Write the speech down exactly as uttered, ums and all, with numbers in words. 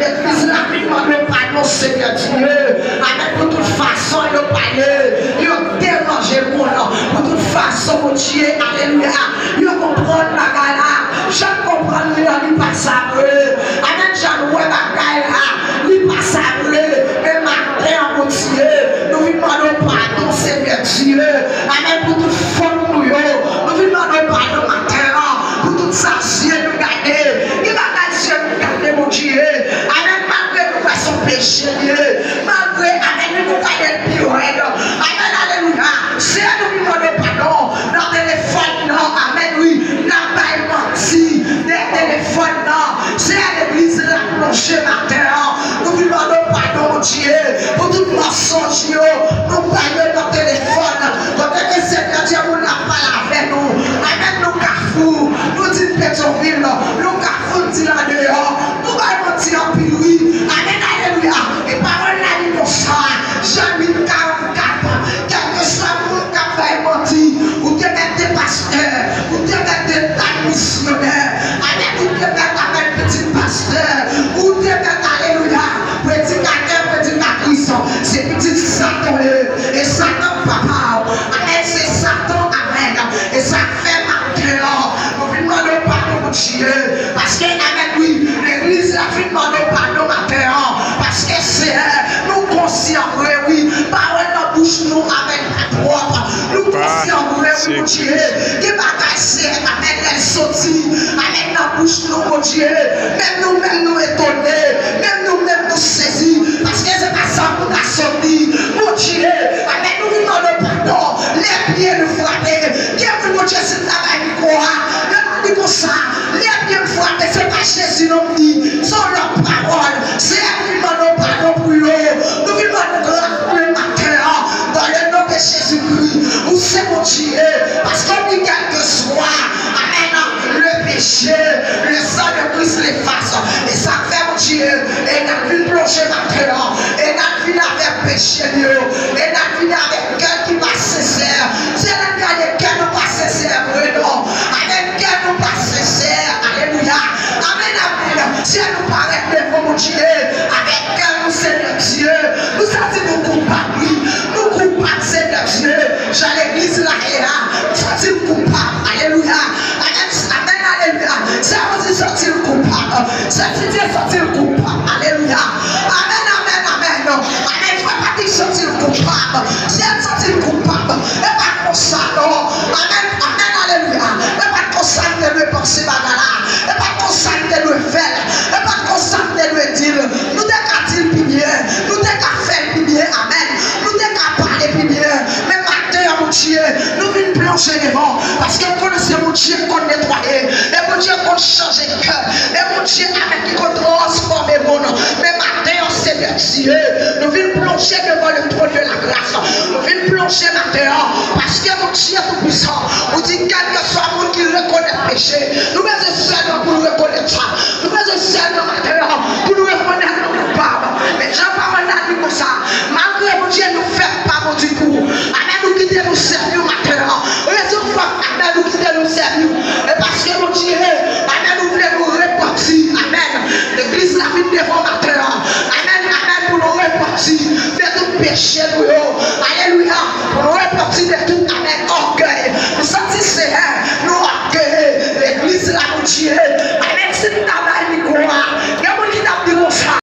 Legliz la vin mande w padon, Senyè Dye. Amèn. Pou tout fason yo pale, yo deranje moun. Pou tout fason, Bondye, alelouya, yo konprann bagay la. Jan yo konprann li an, li pa sa vre. Amèn. Jan yo wè bagay la, li pa sa vre. Men maten an, Bondye, nou vin mande w padon, Senyè Dye. Amèn. Pou tout fòt nou yo, nou vin mande w padon maten an. Pou tout sa zye nou gade, gen bagay zye nou gade, Bondye. Amèn. Malgre nou wè se yon peche li ye. Malgre, amèn, wi, nou gade l pi rèd. Amèn, alelouya. Senyè, nou vin mande w padon nan telefòn nan. Amèn, wi. N ap bay manti dèyè telefòn nan. Senyè, legliz la plonje maten an. Nou vin mande w padon, Bondye, pou tout mansonj yo nou bay yo nan telefòn. Kote ke Senyè Dye moun nan ap pale avè nou. Amèn, nou Kafou, nou di n Petyonvil, nou Kafou, n di l andeyò. Nou bay manti anpil, wi. Amèn, alelouya. E pawòl la di konsa, Jan uit karannkat, kèlkeswa moun k ap bay manti, ou te mèt te pastè, ou te mèt te ta misyonè, amèn, ou te mèt, amèn, pitit pastè, ou te mèt, alelouya, predikatè, predikatris, se pitit Satan w ye. E Satan papa w, amèn, se Satan, amèn. E sa k fè maten an, nou vin mande w padon, Bondye. Paske, amèn, wi, legliz la vin mande w padon maten an. Paske, Seyè, nou konsyan vre, wi. Pawòl nan bouch nou, amèn, pa pwòp. Nou konsyan vre, wi, Bondye. Gen bagay, Seyè, amèn, lè l soti, amèn, nan bouch nou, Bondye. Menm nou menm, nou etone. Menm nou menm, nou sezi. Paske se pa sa pou ta soti. Bondye, amèn, nou vin mande w padon. Lè pye nou frape, gen moun, Bondye, si n ta bay mikwo a, yo ta di konsa, lè pye m frape, se pa Jezi non m di, se yon lòt pawòl. Seyè, nou vin mande w padon pou yo. Nou vin mande w gras pou yo maten an. Dans le nom de Jésus-Christ, ou se Bondye, paske w di kèlkeswa, amèn, le péché, le sang de Christ l'efface. E sa k fè, Bondye, e n ap vin plonje maten an, e n ap vin avèk peche n yo, e n ap vin avèk kè ki pa sensè. Se lè n gade kè nou pa sensè vre non. Amèn, kè nou pa sensè. Alelouya. Amèn, amèn. Se nou parèt devan Bondye avèk kè nou, Senyè Dye. Nou santi nou koupab, wi. Nou koupab, Senyè Dye. Jan legliz la ye a, m santi m koupab. Alelouya. Amèn, amèn, alelouya. Sè Rosi santi l koupab. Sè Didier santi l koupab. Alelouya. Amèn, amèn, amèn. Amèn. Frè Patrick santi l koupab. Sè l santi l koupab. E pa konsa non. Amèn, amèn, alelouya. E pa konsa m te dwe panse bagay la. E pa konsa m te dwe fè l. E pa konsa m te dwe di l. Nou te ka di l pi byen. Nou te ka fè l pi byen. Amèn. Nou te ka pale pi byen. Men maten an, Bondye, nou vin plonje devan. Paske nou konnen se Bondye ki konn netwaye. E Bondye konn chanje kè. E Bondye, amèn, ki konn transfòme moun. Men maten an, Senyè Dye, nou vin plonje devan le trône de la grâce. Nou vin plonje maten an. Paske Bondye toupwisan, ou di kèlkeswa moun ki rekonèt peche, nou bezwen sèlman pou nou rekonèt sa. Nou bezwen sèlman maten an pou nou rekonèt nou koupab. Men jan pawòl la di konsa, malgre Bondye nou fèt pa bon ditou, amèn, nou kite nou sèvi w maten an. Rezon k fè, amèn, nou kite nou sèvi w, e paske Bondye, amèn, nou vle nou repanti. Amèn. Legliz la vin devan w maten